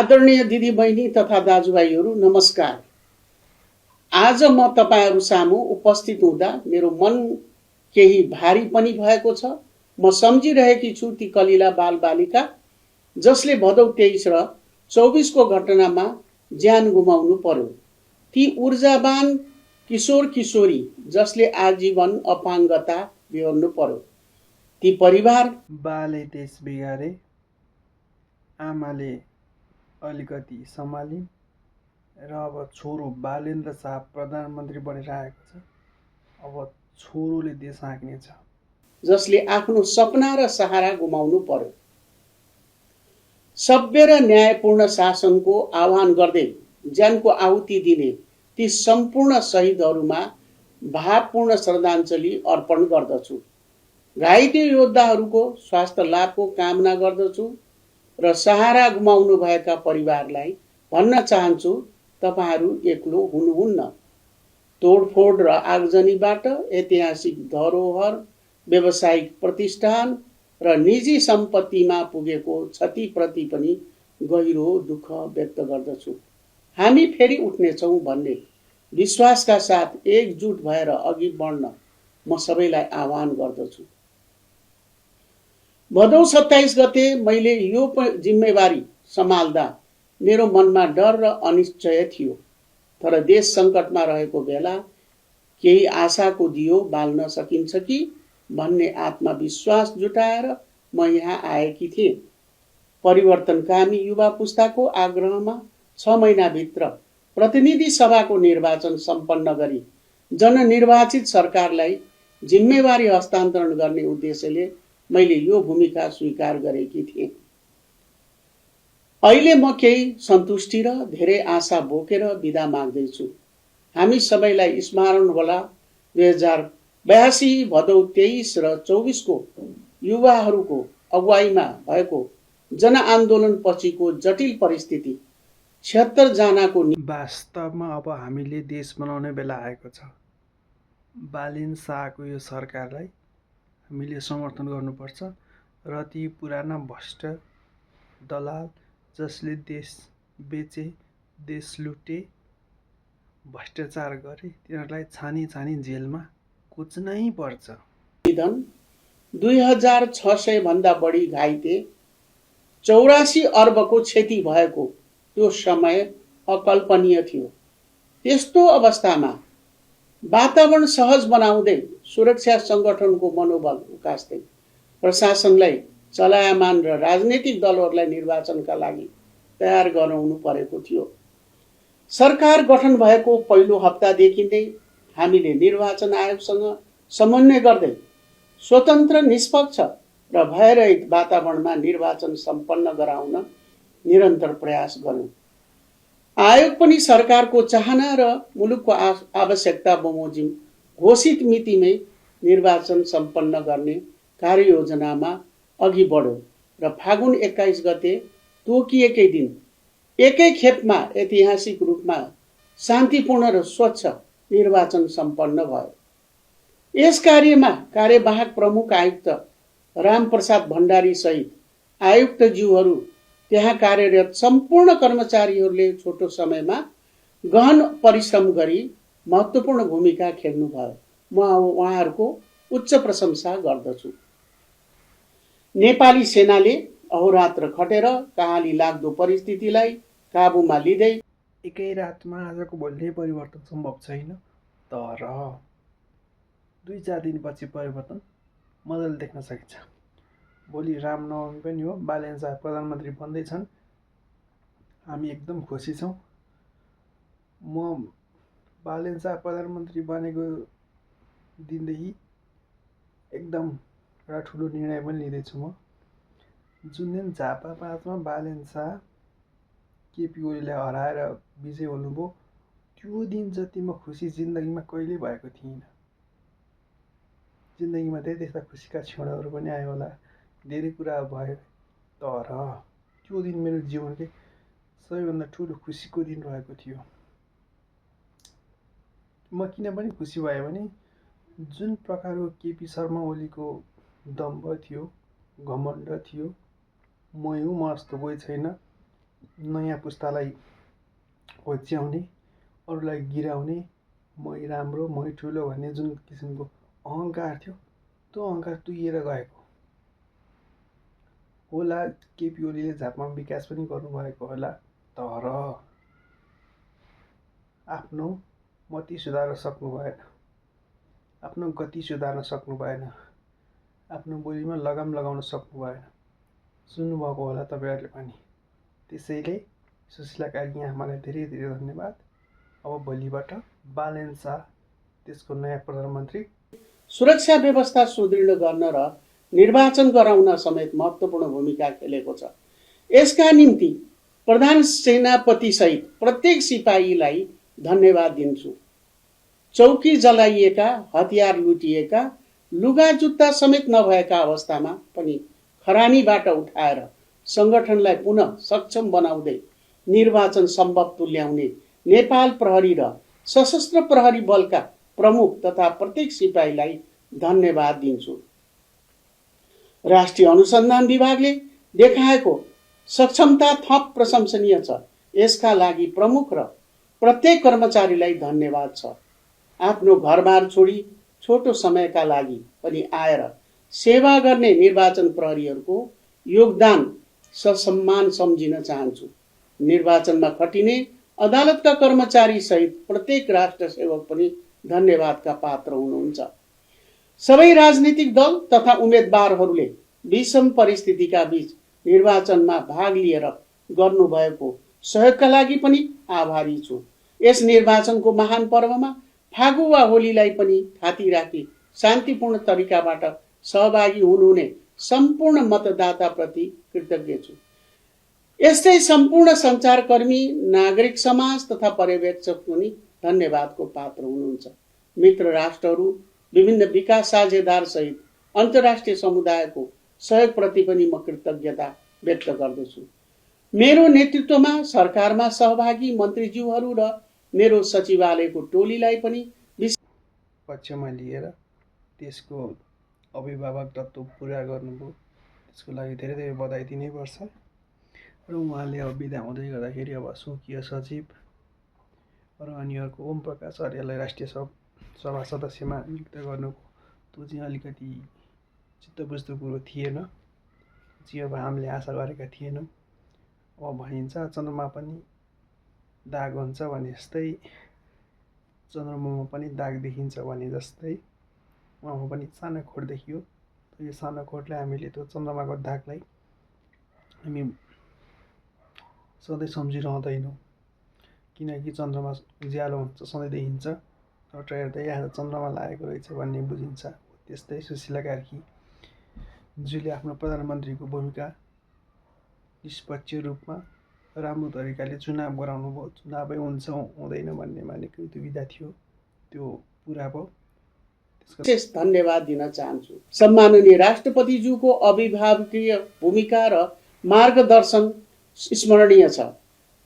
आदरणीय दिदी बहिनी तथा दाजुभाइहरू नमस्कार। आज म तपाईहरू सामु उपस्थित हुँदा मेरो मन केही भारी पनि भएको छ। म सम्झिरहेकी छु ती कलिला बालबालिका जसले भदौ 23 र 24 को घटनामा ज्यान गुमाउनु पर्यो। ती ऊर्जावान किशोर किशोरी जसले आजीवन अपाङ्गता बिहोर्नु पर्यो। ती परिवार बाले देश बिगारे, आमाले अलिकति सम्हालिन् र अब छोरो बालेन्द्र शाह प्रधानमन्त्री बनेर आएको छ। अब छोरोले देश हाँक्नेछ। जसले आफ्नो सपना र सहारा गुमाउनु पर्यो। सभ्य र न्यायपूर्ण शासनको आह्वान गर्दै ज्यानको आहुति दिने ती सम्पूर्ण शहीदहरूमा भावपूर्ण श्रद्धाञ्जली अर्पण गर्दछु। घाइते योद्धाहरूको स्वास्थ्य लाभको कामना गर्दछु र सहारा गुमाउनु भएका परिवारलाई भन्न चाहन्छु, तपाईहरू एक्लो हुनुहुन्न। तोडफोड र आगजनीबाट ऐतिहासिक धरोहर, व्यावसायिक प्रतिष्ठान र निजी सम्पत्तिमा पुगेको क्षतिप्रति पनि गहिरो दुःख व्यक्त गर्दछु। हामी फेरि उठ्नेछौँ भन्ने विश्वासका साथ एकजुट भएर अघि बढ्न म सबैलाई आह्वान गर्दछु। भदौ 27 गते मैले यो जिम्मेवारी सम्हाल्दा मेरो मनमा डर र अनिश्चय थियो, तर देश सङ्कटमा रहेको बेला केही आशाको दियो बाल्न सकिन्छ कि भन्ने आत्मविश्वास जुटाएर म यहाँ आएकी थिएँ। परिवर्तनकामी युवा पुस्ताको आग्रहमा 6 महिनाभित्र प्रतिनिधि सभाको निर्वाचन सम्पन्न गरी जननिर्वाचित सरकारलाई जिम्मेवारी हस्तान्तरण गर्ने उद्देश्यले मैले यो भूमिका स्वीकार गरेकी थिएँ। अहिले म केही सन्तुष्टि र धेरै आशा बोकेर बिदा माग्दैछु। हामी सबैलाई स्मरण होला 2082 भदौ 23 र 24 को युवाहरूको अगुवाईमा भएको जनआन्दोलन पछिको जटिल परिस्थिति 76 जनाको वास्तवमा अब हामीले देश बनाउने बेला आएको छ। बालेन शाहको यो सरकारलाई हामीले समर्थन गर्नुपर्छ र ती पुराना भ्रष्ट दलाल जसले देश बेचे, देश लुटे, भ्रष्टाचार गरे, तिनीहरूलाई छानी छानी जेलमा कुच्नै पर्छ। 2600 भन्दा बढी घाइते, 84 अर्बको क्षति भएको त्यो समय अकल्पनीय थियो। त्यस्तो अवस्थामा वातावरण सहज बनाउँदै सुरक्षा सङ्गठनको मनोबल उकास्दै प्रशासनलाई चलायमान र राजनीतिक दलहरूलाई निर्वाचनका लागि तयार गराउनु परेको थियो। सरकार गठन भएको पहिलो हप्तादेखि नै हामीले निर्वाचन आयोगसँग समन्वय गर्दै स्वतन्त्र, निष्पक्ष र भयरहित वातावरणमा निर्वाचन सम्पन्न गराउन निरन्तर प्रयास गर्यौं। आयोग पनि सरकारको चाहना र मुलुकको आवश्यकता बमोजिम घोषित मितिमै निर्वाचन सम्पन्न गर्ने कार्ययोजनामा अघि बढ्यो र फागुन 21 गते तोकिएकै दिन एकै खेपमा ऐतिहासिक रूपमा शान्तिपूर्ण र स्वच्छ निर्वाचन सम्पन्न भयो। यस कार्यमा कार्यवाहक प्रमुख आयुक्त रामप्रसाद भण्डारी सहित आयुक्तज्यूहरू, त्यहाँ कार्यरत सम्पूर्ण कर्मचारीहरूले छोटो समयमा गहन परिश्रम गरी महत्त्वपूर्ण भूमिका खेल्नुभयो। म उहाँहरूको उच्च प्रशंसा गर्दछु। नेपाली सेनाले अहोरात्र खटेर कहाली लाग्दो परिस्थितिलाई काबुमा लिँदै एकै रातमा आजको भोलि परिवर्तन सम्भव छैन, तर 2-4 दिनपछि परिवर्तन मजाले देख्न सकिन्छ। भोलि रामनवमी पनि हो, बालेन शाह प्रधानमन्त्री बन्दैछन्। हामी एकदम खुसी छौँ। म बालेन शाह प्रधानमन्त्री बनेको दिनदेखि एकदम एउटा ठुलो निर्णय पनि लिँदैछु। म जुन दिन झापा 5 मा बालेन शाह केपी ओलीलाई हराएर विजय हुनुभयो, त्यो दिन जति म खुसी जिन्दगीमा कहिल्यै भएको थिइनँ। जिन्दगीमा धेरै त्यस्ता खुसीका क्षणहरू पनि आयो होला, धेरै कुरा भयो, तर त्यो दिन मेरो जीवनकै सबैभन्दा ठुलो खुसीको दिन रहेको थियो। म किन पनि खुसी भयो भने जुन प्रकारको केपी शर्मा ओलीको दम्भ थियो, घमण्ड थियो, म जस्तो कोही छैन, नयाँ पुस्तालाई होच्याउने, अरूलाई गिराउने, मै राम्रो मै ठुलो भन्ने जुन किसिमको अहङ्कार थियो, त्यो अहङ्कार तुहिएर गएको होला। केपी ओलीले झापमा विकास पनि गर्नुभएको होला, तर आफ्नो मति सुधार्न सक्नु भएन, आफ्नो गति सुधार्न सक्नु भएन, आफ्नो बोलीमा लगाम लगाउन सक्नु भएन। सुन्नुभएको होला तपाईँहरूले पनि। त्यसैले सुशीला कार्की आमालाई धेरै धेरै धन्यवाद। अब भोलिबाट बालेन शाह त्यसको नयाँ प्रधानमन्त्री। सुरक्षा व्यवस्था सुदृढ गर्न र निर्वाचन गराउन समेत महत्त्वपूर्ण भूमिका खेलेको छ। यसका निम्ति प्रधान सेनापति सहित प्रत्येक सिपाहीलाई धन्यवाद दिन्छु। चौकी जलाइएका, हतियार लुटिएका, लुगा जुत्ता समेत नभएका अवस्थामा पनि खरानीबाट उठाएर संगठनलाई पुनः सक्षम बनाउँदै निर्वाचन सम्भव तुल्याउने नेपाल प्रहरी र सशस्त्र प्रहरी बलका प्रमुख तथा प्रत्येक सिपाहीलाई धन्यवाद दिन्छु। राष्ट्रिय अनुसन्धान विभागले देखाएको सक्षमता थप प्रशंसनीय छ। यसका लागि प्रमुख र प्रत्येक कर्मचारीलाई धन्यवाद छ। आफ्नो घरबार छोडी छोटो समयका लागि पनि आएर सेवा गर्ने निर्वाचन प्रहरीहरूको योगदान ससम्मान सम्झिन चाहन्छु। निर्वाचनमा खटिने अदालतका कर्मचारी सहित प्रत्येक राष्ट्र सेवक पनि धन्यवादका पात्र हुनुहुन्छ। सबै राजनीतिक दल तथा उम्मेदवारहरूले विषम परिस्थितिका बीच निर्वाचनमा भाग लिएर गर्नुभएको सहयोगका लागि पनि आभारी छु। यस निर्वाचनको महान पर्वमा फागु वा होलीलाई पनि थाती राखी शान्तिपूर्ण तरिकाबाट सहभागी हुनुहुने सम्पूर्ण मतदाताप्रति कृतज्ञ छु। यस्तै सम्पूर्ण सञ्चारकर्मी, नागरिक समाज तथा पर्यवेक्षक पनि धन्यवादको पात्र हुनुहुन्छ। मित्र राष्ट्रहरू, विभिन्न विकास साझेदार सहित अन्तर्राष्ट्रिय समुदायको सहयोगप्रति पनि म कृतज्ञता व्यक्त गर्दछु। मेरो नेतृत्वमा सरकारमा सहभागी मन्त्रीज्यूहरू र मेरो सचिवालयको टोलीलाई पनि पक्षमा लिएर त्यसको अभिभावक तत्त्व पुरा गर्नुभयो। त्यसको लागि धेरै धेरै बधाई दिनैपर्छ। र उहाँले अब बिदा हुँदै गर्दाखेरि अब स्वकीय सचिव र अनि अर्को ओम प्रकाश आर्यलाई राष्ट्रिय सभा सदस्यमा नियुक्त गर्नुको त्यो चाहिँ अलिकति चित्त बुझ्दो कुरो थिएन, चाहिँ अब हामीले आशा गरेका थिएनौँ। अब भनिन्छ चन्द्रमा पनि दाग हुन्छ भने जस्तै, चन्द्रमामा पनि दाग देखिन्छ भने जस्तै उहाँमा पनि सानो खोट देखियो। यो सानो खोटलाई हामीले त्यो चन्द्रमाको दागलाई हामी सधैँ सम्झिरहँदैनौँ, किनकि चन्द्रमा उज्यालो हुन्छ, सधैँ देखिन्छ, तर हेर्दै आज चन्द्रमा लागेको रहेछ भन्ने बुझिन्छ। त्यस्तै सुशीला कार्कीज्यूले आफ्नो प्रधानमन्त्रीको भूमिका निष्पक्ष रूपमा राम्रो तरिकाले चुनाव गराउनु भयो। चुनावै हुन्छ हुँदैन भन्ने मानेको दुविधा थियो, त्यो पुरा भयो। विशेष धन्यवाद दिन चाहन्छु। सम्माननीय राष्ट्रपतिज्यूको अभिभावकीय भूमिका र मार्गदर्शन स्मरणीय छ।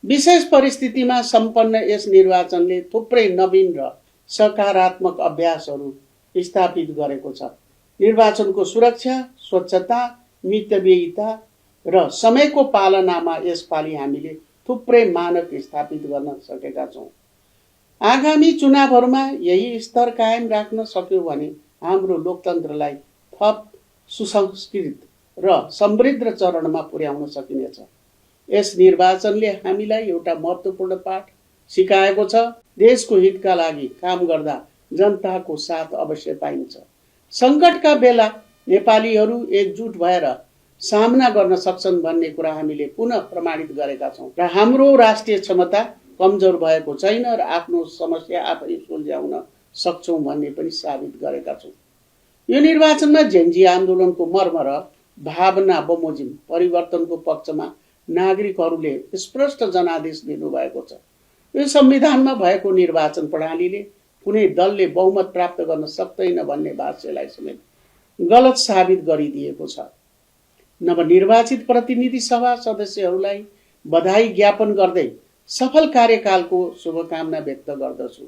विशेष परिस्थितिमा सम्पन्न यस निर्वाचनले थुप्रै नवीन र सकारात्मक अभ्यासहरू स्थापित गरेको छ। निर्वाचनको सुरक्षा, स्वच्छता, मितव्ययिता र समयको पालनामा यसपालि हामीले थुप्रै मानक स्थापित गर्न सकेका छौँ। आगामी चुनावहरूमा यही स्तर कायम राख्न सक्यो भने हाम्रो लोकतन्त्रलाई थप सुसंस्कृत र समृद्ध चरणमा पुर्याउन सकिनेछ। यस निर्वाचनले हामीलाई एउटा महत्त्वपूर्ण पाठ सिकाएको छ। देशको हितका लागि काम गर्दा जनताको साथ अवश्य पाइन्छ। सङ्कटका बेला नेपालीहरू एकजुट भएर सामना गर्न सक्छन् भन्ने कुरा हामीले पुनः प्रमाणित गरेका छौँ र हाम्रो राष्ट्रिय क्षमता कमजोर भएको छैन र आफ्नो समस्या आफै सुल्झाउन सक्छौँ भन्ने पनि साबित गरेका छौँ। यो निर्वाचनमा जेन्जी आन्दोलनको मर्म र भावना बमोजिम परिवर्तनको पक्षमा नागरिकहरूले स्पष्ट जनादेश दिनुभएको छ। यो संविधानमा भएको निर्वाचन प्रणालीले कुनै दलले बहुमत प्राप्त गर्न सक्दैन भन्ने भाष्यलाई समेत गलत साबित गरिदिएको छ। नवनिर्वाचित प्रतिनिधि सभा सदस्यहरूलाई बधाई ज्ञापन गर्दै सफल कार्यकालको शुभकामना व्यक्त गर्दछु।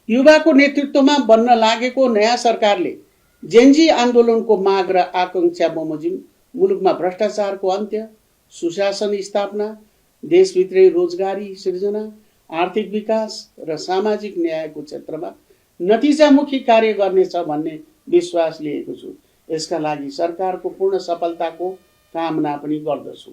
युवाको नेतृत्वमा बन्न लागेको नयाँ सरकारले जेन्जी आन्दोलनको माग र आकांक्षा बमोजिम मुलुकमा भ्रष्टाचारको अन्त्य, सुशासन स्थापना, देशभित्रै रोजगारी सृजना, आर्थिक विकास र सामाजिक न्यायको क्षेत्रमा नतिजामुखी कार्य गर्नेछ भन्ने विश्वास लिएको छु। यसका लागि सरकारको पूर्ण सफलताको कामना पनि गर्दछु।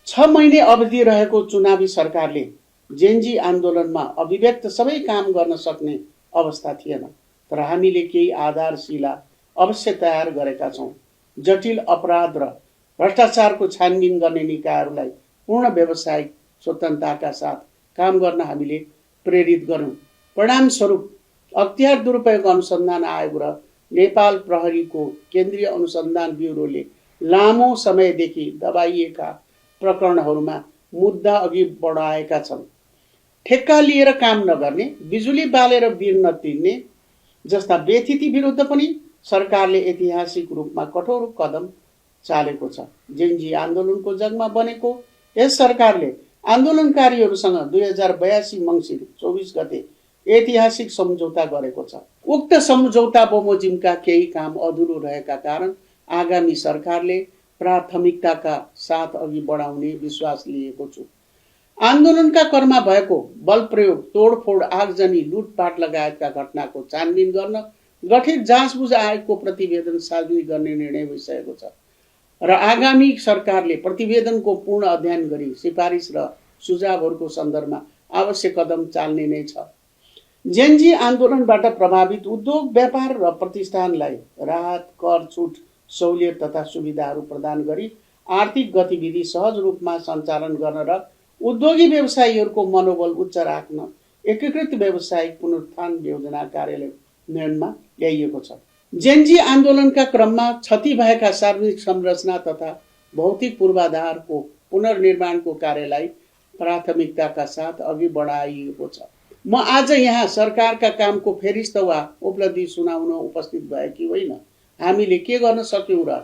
6 महिने अवधि रहेको चुनावी सरकारले जेनजी आन्दोलनमा अभिव्यक्त सबै काम गर्न सक्ने अवस्था थिएन, तर हामीले केही आधारशिला अवश्य तयार गरेका छौँ। जटिल अपराध र भ्रष्टाचारको छानबिन गर्ने निकायहरूलाई पूर्ण व्यावसायिक स्वतन्त्रताका साथ काम गर्न हामीले प्रेरित गर्यौँ। परिणामस्वरूप अख्तियार दुरुपयोग अनुसन्धान आयोग र नेपाल प्रहरीको केन्द्रीय अनुसन्धान ब्युरोले लामो समयदेखि दबाइएका प्रकरणहरूमा मुद्दा अघि बढाएका छन्। ठेक्का लिएर काम नगर्ने, बिजुली बालेर बिल नतिर्ने जस्ता व्यथिति विरुद्ध पनि सरकारले ऐतिहासिक रूपमा कठोर कदम चालेको छ। जेनजी आन्दोलनको जगमा बनेको यस सरकारले आन्दोलनकारीहरूसँग 2082 मङ्सिर 24 गते ऐतिहासिक सम्झौता गरेको छ। उक्त सम्झौता बमोजिमका केही काम अधुरो रहेका कारण आगामी सरकारले प्राथमिकताका साथ अघि बढाउने विश्वास लिएको छु। आन्दोलनका क्रममा भएको बल प्रयोग, तोडफोड, आगजनी, लुटपाट लगायतका घटनाको छानबिन गर्न गठित जाँचबुझ आयोगको प्रतिवेदन सार्वजनिक गर्ने निर्णय भइसकेको छ र आगामी सरकारले प्रतिवेदनको पूर्ण अध्ययन गरी सिफारिस र सुझावहरूको सन्दर्भमा आवश्यक कदम चाल्ने नै छ। जेनजी आन्दोलनबाट प्रभावित उद्योग, व्यापार र प्रतिष्ठानलाई राहत, कर छुट, सहुलियत तथा सुविधाहरू प्रदान गरी आर्थिक गतिविधि सहज रूपमा सञ्चालन गर्न र उद्योगी व्यवसायीहरूको मनोबल उच्च राख्न एकीकृत व्यावसायिक पुनरुत्थान योजना कार्यान्वयनमा ल्याइएको छ। जेनजी आन्दोलनका क्रममा क्षति भएका सार्वजनिक संरचना तथा भौतिक पूर्वाधारको पुनर्निर्माणको कार्यलाई प्राथमिकताका साथ अघि बढाइएको छ। म आज यहाँ सरकारका कामको फेरिस्त वा उपलब्धि सुनाउन उपस्थित भएकी होइन। हामीले के गर्न सक्यौँ र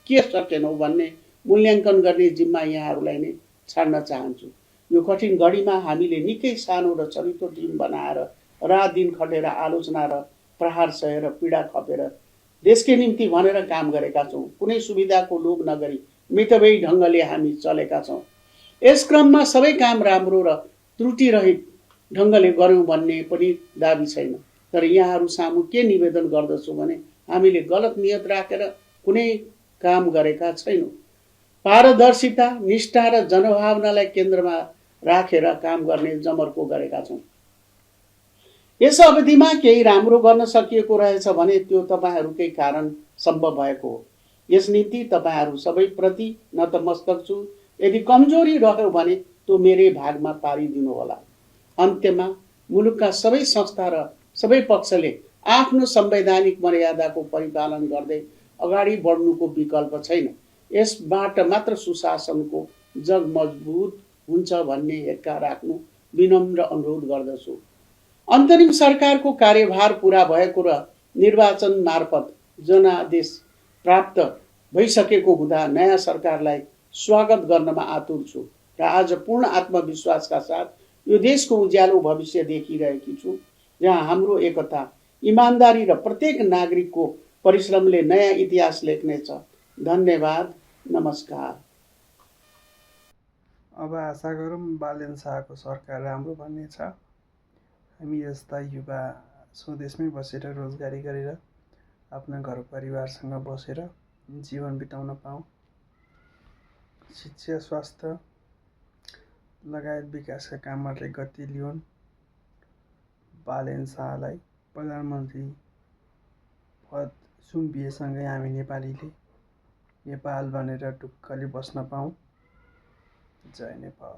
के सकेनौँ भन्ने मूल्याङ्कन गर्ने जिम्मा यहाँहरूलाई नै छाड्न चाहन्छु। यो कठिन घडीमा हामीले निकै सानो र छरितो टिम बनाएर रात दिन खटेर आलोचना र प्रहार सहेर पीडा खपेर देशकै निम्ति भनेर काम गरेका छौँ। कुनै सुविधाको लोभ नगरी मितव्ययी ढङ्गले हामी चलेका छौँ। यस क्रममा सबै काम राम्रो र त्रुटिरहित ढङ्गले गऱ्यौँ भन्ने पनि दाबी छैन। तर यहाँहरू सामु के निवेदन गर्दछु भने हामीले गलत नियत राखेर कुनै काम गरेका छैनौँ। पारदर्शिता, निष्ठा र जनभावनालाई केन्द्रमा राखेर काम गर्ने जमर्को गरेका छौँ। यस अवधिमा केही राम्रो गर्न सकिएको रहेछ भने त्यो तपाईँहरूकै कारण सम्भव भएको हो। यस निम्ति तपाईँहरू सबैप्रति नतमस्तक छु। यदि कमजोरी रह्यो भने त्यो मेरै भागमा पारिदिनु होला। अन्त्यमा मुलुकका सबै संस्था र सबै पक्षले आफ्नो संवैधानिक मर्यादाको परिपालन गर्दै अगाडि बढ्नुको विकल्प छैन। यसबाट मात्र सुशासनको जग मजबुत हुन्छ भन्ने हेक्का राख्नु विनम्र अनुरोध गर्दछु। अन्तरिम सरकारको कार्यभार पुरा भएको र निर्वाचन मार्फत जनादेश प्राप्त भइसकेको हुँदा नयाँ सरकारलाई स्वागत गर्नमा आतुर छु र आज पूर्ण आत्मविश्वासका साथ यो देशको उज्यालो भविष्य देखिरहेकी छु, जहाँ हाम्रो एकता, इमानदारी र प्रत्येक नागरिकको परिश्रमले नयाँ इतिहास लेख्नेछ। धन्यवाद, नमस्कार। अब आशा गरौँ बालेन शाहको सरकार राम्रो बन्नेछ। हामी जस्ता युवा स्वदेशमै बसेर रोजगारी गरेर आफ्ना घर परिवारसँग बसेर जीवन बिताउन पाऊँ। शिक्षा, स्वास्थ्य लगायत विकासका कामहरूले गति लिउन्। बालेन शाहलाई प्रधानमन्त्री पद सुम्पिएसँगै हामी नेपालीले नेपाल भनेर ढुक्कले बस्न पाऊँ। जय नेपाल।